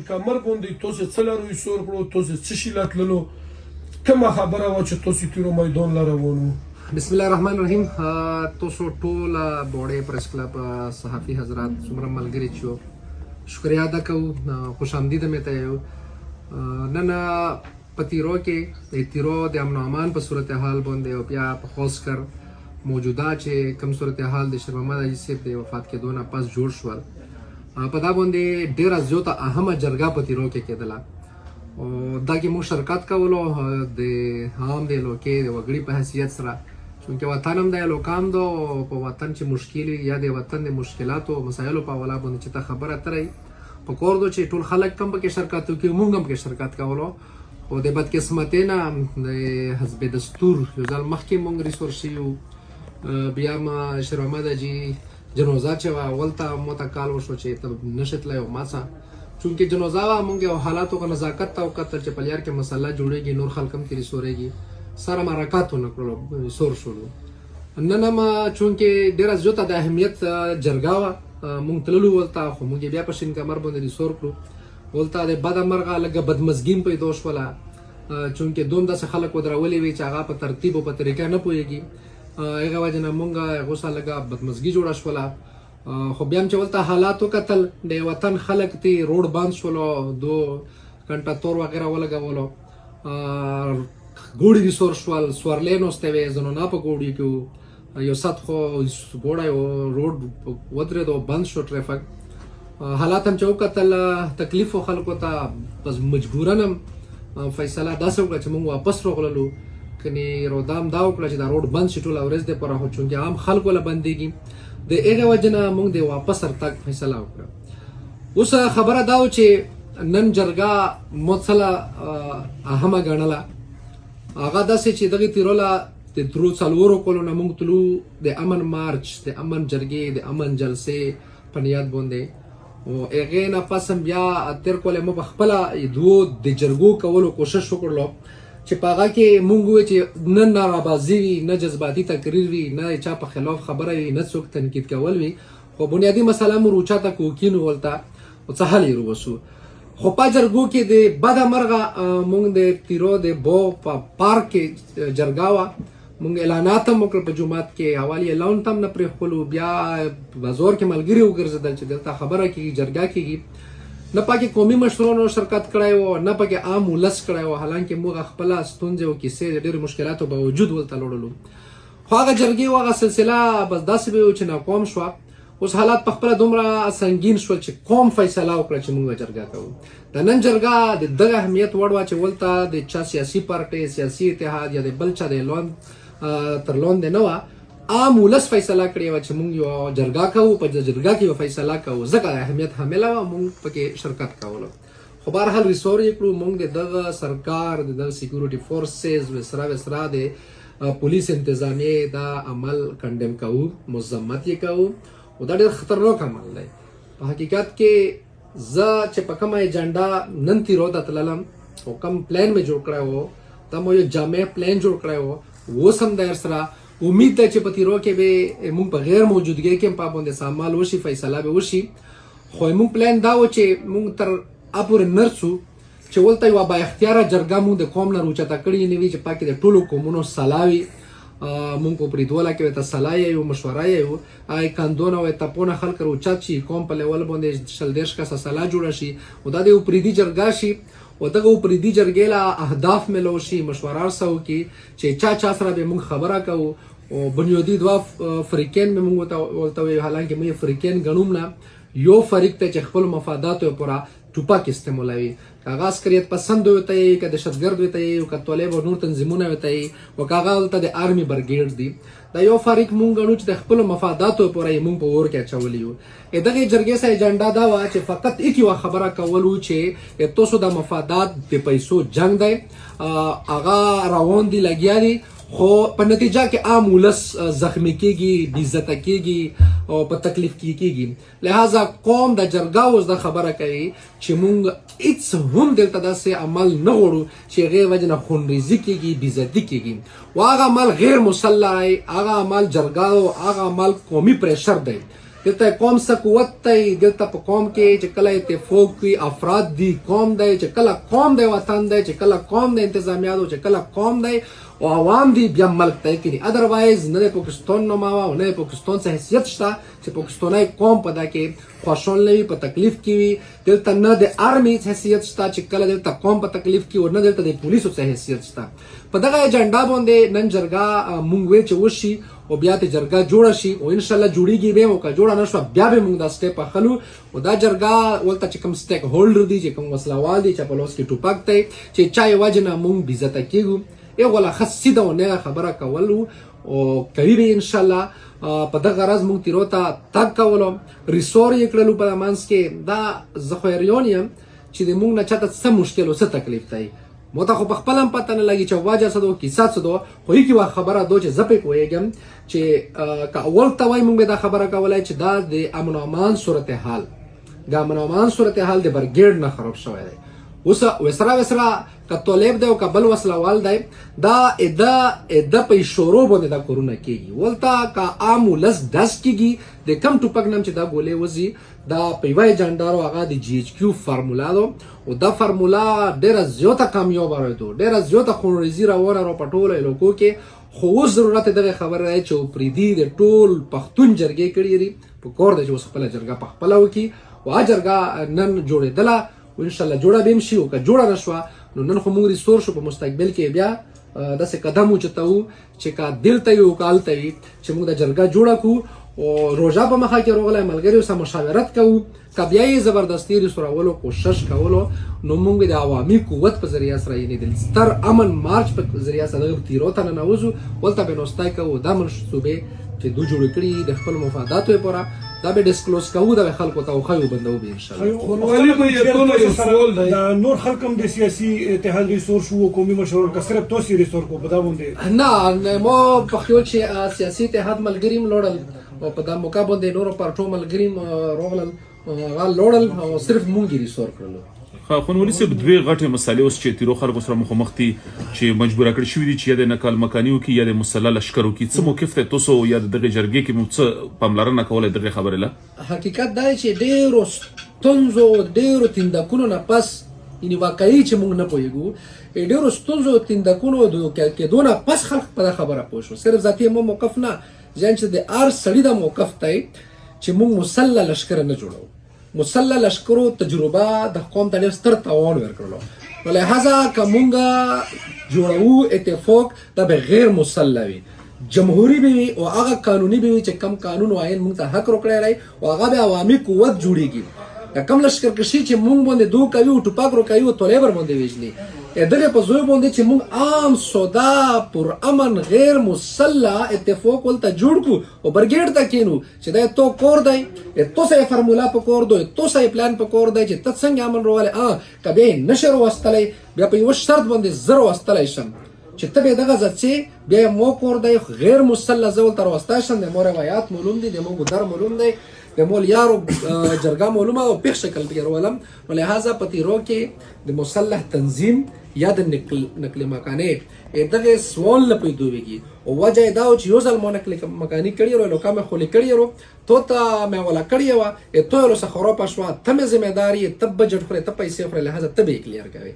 کمر باندې تاسو څه لرو سور کړو، تاسو څه شي لاتللو، کومه خبره وه چې تاسو تیرو میدان له روان وو؟ بسم الله الرحمن الرحیم. تاسو ټول بوړې پریس کلب صحافي حضرات، څومره ملګري چې شکریا ادا کوو، خوش آمدید مې ته یو. نن په تیرو کې د تیرو د امن او امان په صورتحال باندې او بیا په خاص کر موجوده چې کوم صورتحال د شیر محمد حاجي صاحب د وفات کېدو نه پس جوړ شول، په دا باندې ډیره زیاته اهمه جرګه په تیرو کې کېدله او دا کې موږ شرکت کولو د عام د علاقې د وګړي په حیثیت سره، چونکه وطن هم د علاقه هم ده او په وطن چې مشکل وي یا د وطن د مشکلاتو او مسایلو په حواله باندې چې ته خبره ترې په کور دو چې ټول خلک کم پکې شرکت وکړي، موږ هم پکې شرکت کولو. خو د بدقسمتۍ نه د حزب دستور یو ځل مخکې موږ ریسور شوي، بیا ما شیر محمد حاجي جنازه چې وه ولته مو ته کال وشو چې ته نشې تللی او ما څه چونکه جنازه وه، مونږ یو حالاتو که نزاکت ته وکتل چې په لیار کې مسله جوړېږي، نور خلک هم ترې سورېږي، سره حرکت ونه کړلو، سور شولو. نن هم چونکه ډېره زیاته د اهمیت جرګه وه، مونږ تللو ولته، خو مونږ یې بیا په شین کمر باندې ریسور کړو. ولته د بده مرغه لږه بدمزګیم پیدا شوله، چونکه دوم داسې خلک ودرولې وي چې هغه په ترتیب او په طریقه نه پوهېږي. هغه وجه نه مونږ هغو سره لږه بدمزګي جوړه شوله. خو بیا هم چې ولته حالات وکتل، د وطن خلک تی روډ بند شولو، دو کنټه تور وغیره ولګولو، ګوړي دي سور شول، سورلې نوستې وې، زنونا په ګوړي کې وو. یو ساعت خو ګوړی روډ ودرېدو، بند شو ټریفک. حالات هم چې وکتل، تکلیف و خلکو ته، بس مجبوراً هم فیصله داسې وکړه چې موږ واپس راغللو. کني رودام دا وکړه چې دا روډ بند شي ټوله ورځ دپاره، خو چونکې عام خلکو له بندېږي، د هغې وجې نه موږ د واپس راتګ فیصله وکړه. اوس خبره دا و چې نن جرګه مو څله اهمه ګڼله، هغه داسې چې دغې تیروله د درو څلورو کلو نه موږ تلو د امن مارچ، د امن جرګې، د امن جلسې په نیت باندې، او هغې نه پس هم بیا تېر کال مو په خپله دوو د جرګو کولو کوشش وکړلو چې په هغه کې مونږ وویل چې نه نارابازي وي، نه جذباتي تقریر وي، نه چا په خلاف خبره وي، نه څوک تنقید کول وي، خو بنیادي مسله مو روچاته کوکینو ولته او څه حل یې روسو. خو په جرګو کې د بده مرغه مونږ د تیرو د بو په پارک کې جرګه وه، مونږ اعلانات هم وکړل په جومات کې، حوالي اعلان ته هم نه پرېښولو. بیا بازار کې ملګري وګرځېدل چې دلته خبره کېږي، جرګه کېږي. نه پکې قومي مشرانو شرکت کړی و، نه پکې عام ولس کړی و، حالانکه موږ خپله ستونزې او کیسې د ډېرو مشکلاتو باوجود ولته لوړلو. خو هغه جرګې او هغه سلسله بس داسې به و چې ناکام شوه. اوس حالات په خپله دومره سنګین شول چې قوم فیصله وکړه چې موږ جرګه کوو. د نن جرګه د دغه اهمیت وړ وه چې ولته د چا سیاسي پارټۍ، سیاسي اتحاد یا د بل چا د اعلان تر لاندې نه وه. عام ولس فیصله کړې وه چې موږ یو جرګه کوو، په جرګه کې یو فیصله کوو، ځکه اهمیت حامله وه، موږ پکې شرکت کولو. خو بهرحال ریسور یې کړو. موږ د دغه سرکار، د دغه سیکورټي فورسز وسره وسره د پولیس انتظامیې دا عمل کنډم کوو، مذمت یې کوو، او دا ډېر خطرناک عمل دی. په حقیقت کې زه چې په کومه ایجنډا نن تیرو ته تللم او کوم پلان مې جوړ کړی و، دا مو یو جامع پلان جوړ کړی و. اوس هم در سره امید ده چې په تیرو کې به موږ په غیر موجودګۍ کې هم په باندې سامال وشي، فیصله به وشي. خو موږ پلان دا و چې موږ تر اپورې نرسو چې ولته یوه با اختیاره جرګه موږ د قوم نه روچته کړې نه وي چې پکې د ټولو قومونو سلا وي. موږ په پریدوله کې ورته سلا یو، مشوره یو، هغې کندونه او تپونه خلک روچت شي، قوم په لیول باندې 20 30 کسه سلا جوړه شي او دا د یو پریدي جرګه شي او دغه پریدي جرګې له اهداف ملو شي، مشوره ورسره وکړي چې چا چا سره به موږ خبره کوو او بنیادي دوه فریقین به موږ ورته وایو، حالانکه موږ فریقین ګڼوم نه، یو فریق ته چې خپل مفاداتو پورا ټوپک استعمالوي، که هغه عسکریت پسند ورته یي، که دهشتګرد ورته یي، که طالب او نور تنظیمونه ورته یي، او که هغه هلته د آرمي برګیډ دي، دا یو فریق مونږ ګڼو چې د خپلو مفاداتو پورا یې مونږ په اور کې اچولی یو. دغې جرګې سره ایجنډا دا وه چې فقط ایک یوه خبره کول وو چې تاسو د مفادات د پیسو جنګ دی، هغه روان دي، لګیا دي، خو په نتیجه کې عام ولس زخمی کیږي، بې عزته کیږي او په تکلیف کې کیږي. لہذا قوم د جرګه اوس دا خبره کوي چې مونږ هیڅ هم دلته داسې عمل نه غواړو چې هغې وجې نه خونریزي کیږي، بې عزتي کیږي، او هغه عمل غیر مسلح دی، هغه عمل جرګه او هغه عمل قومي پریشر دی. د دلته قوم څه قوت دی، دلته په قوم کې چې کله اتفاق وي افراد دي، قوم دی، چې کله قوم دی وطن دی، چې کله قوم دی انتظامیه ده، چې کله قوم دی او عوام دی بیا ملک دی کړي. ادروایز نه د پاکستان نوم او نه د پاکستان څه حیثیت شته چې پاکستاني قوم په دا کې خوشحال نه وي، په تکلیف کې وي. دلته نه د آرمي څه حیثیت شته چې کله دلته قوم په تکلیف کې، او نه دلته د پولیسو څه حیثیت شته. په دغه ایجنډا باندې نن جرګه مونږ وی چې وشي او بیا ته جرګه جوړه شي، او ان شاء الله جوړیږي به، او که جوړه نه شوه بیا به مونږ دا سټیپ اخلو. او دا جرګه ولته چې کوم سټیک هولډر دي، چې کوم وسلوال دي، چې په لاس کې ټوپک دی، چې چا یې وجه نه مونږ بېعزته کېږو، یو غولا ښه سیده او نیغه خبره کول او کوي به ان شاء الله. په دغه غرض مونږ تیرو ته تګ کولو، ریسور یې کړلو په منځ کې. دا زه خو حیران یم چې د مونږ نه چاته څه مشکل او څه تکلیف دی. مو ته خو په خپل هم پته نه لګي چې واجه څه دو، کیسه څه دو. خو یې کې خبره دو چې زه پې پوهېږم چې که اول ته وای مونږ به دا خبره کولای چې دا د امن او امان صورتحال، د امن او امان صورتحال د برګېډ نه خراب شوی دی. اوس وسره وسره که طالب دی او که بل وسلوال دی، دا اده اده په شورو باندې دا کورونه کېږي. ولته که عام ولس ډز کېږي د کم ټوپک نم چې دا ګولې وځي، دا په یوه ایجنډا هغه د جی ایچ کیو فارمولا ده، او دا فارمولا ډېره زیاته کامیابه راویدو، ډېره زیاته خونریزي روانه را په ټولو علاقو کې. خو اوس ضرورت دغه خبره دی چې پریدي د ټول پښتون جرګې کړي دي، په کور دی چې اوس خپله جرګه په خپله وکړي. او هغه جرګه نن جوړېدله او ان شاء الله جوړه به هم شي، او که جوړه نه شوه نو نن خو موږ ریسور شو، په مستقبل کې بیا داسې قدم اوچتوو چې که دلته وي او که هلته وي چې موږ د جرګه جوړه کړو. او روژه په مخه کې روغلی ملګریو سره مشاورت کوو، که بیا یې زبردستي رسورولو کوشش کولو نو موږ د عوامي قوت په ذریعه سره، یعنې د ستر امن مارچ په ذریعه سره دغه تیرو ته ننوځو، ولته به نوستای کوو. دا منصوبې چې دوی جوړې کړي د خپل مفاداتو لپاره، دا به ډیسکلوز کوو، دا به خلکو ته وښیو، بندو به ان شاء الله. خونوالي به یې ټولو یو سوال دی. دا نور خلک هم د سیاسي اتحاد ریسور شو، قومي مشران، که صرف توسي ریسور کو په دا باندې؟ نه، مو په خیال چې سیاسي اتحاد ملګري هم لوړل، او په دا موقع باندې نورو پارټو ملګري هم روغلل، هغه لوړل، او صرف مونږ یې ریسور کړلو. خونولي صاحب، دوې غټې مسالې اوس چې تیرو خلکو سره مخامخ دي چې مجبوره کړی شوي دي چې یا د نقل مکاني وکړي یا د مسلح لشکر وکړي، څه موقف دی تاسو یا د دغې جرګې کې مو څه پاملرنه کوله دغې خبرې له؟ حقیقت دا دی چې ډېرو ستونزو، ډېرو تیندکونو نه پس، یعنې واقعي چې مونږ نه پوهېږو، ډېرو ستونزو تیندکونو د کېدو نه پس خلک په دا خبره پوه شو. صرف ذاتي مو موقف نه، ځان چې د هر سړي دا موقف دی چې مونږ مسلح لشکر نه جوړو. مسلح لشکرو تجربه د قوم ته ډېر ستر تاوان ورکړلو، نو لهذا که مونږ جوړو اتفاق دا به غیر مسلح وي، جمهوري به وي، او هغه قانوني به وي چې کم قانون او آئین مونږ ته حق ورکړی دی، او هغه به عوامي قوت جوړیږي. دا کم لشکر کشي چې مونږ باندې دو کوي او ټوپک ورکوي او طالب ورباندې وژني، دغه په زوی باندې چې مونږ عام سودا پر امن غیر مسلح اتفاق ولته جوړ کو او برګیډ ته کینو چې دا تو کور دی، تو سه فارمولا په کور دی، تو سه پلان په کور دی چې ته څنګه امن رووالی. که بیا یې نشي راوستلی، بیا په یوه شرط باندې زه راوستلی شم چې ته به دغه ځې، بیا یې مو کور دی غیر مسلح زه ولته راوستی شم. د مو روایات معلوم دي، د مو ګودر معلوم دی، د مول یارو جرګه معلومه او پېښ شکل پکې راولم. نو لهذا په تیرو کې د مسلح تنظیم یا د نقل مکانې دغه سوال نه پیدوږي، او وجه یې دا و چې یو ځل مو نقل مکاني کړي ورو، لوکا مې خولې کړي ورو، تو ته مې ولا کړې وه، ته یې له خرابه شوه، ته مې ذمه دار یې، ته بجټ خورې، ته پیسې خورې، لهذا ته به یې کلیر کوې.